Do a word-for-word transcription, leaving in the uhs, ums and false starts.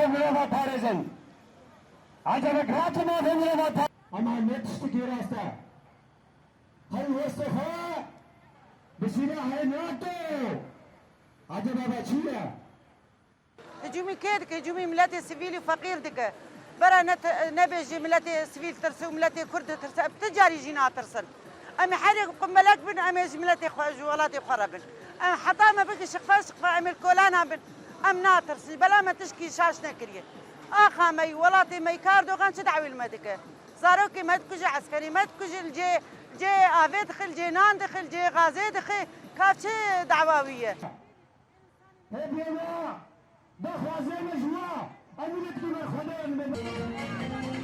Mirova parêzin. Ecebek rahat mafê mirova parêzin. Ama ne tiştekî rast e. Hey westê xwe bi silahê NATO. Eceba çi ye? Hicûmî kê dike? Hicûmî miletê sivîl û feqîr dike. Bera ne te-, nebêjî miletê sivîl tirse û miletê kurd tirse, em ti carî jî natirsin. Em ê herê qummelek bin, em ê ji miletê xwe, ji welatê xwe re bin. Em heta me bike şiqfe şiqfe, em ê li kolana bin. Em natirsin. Bela me tişkî şaş nekiriye. Axa me yî, welatê me yî, Kardogan çi dawî li me dike? Zarokê me dikuje, eskerê me dikuje, li cê, cê avê dixe, li cê nan dixe, li cê gazê dixe. Ka çi dawa wî ye? Hêdî eva, daxwazê me ji wa, em wî lê dikî berxwedana me.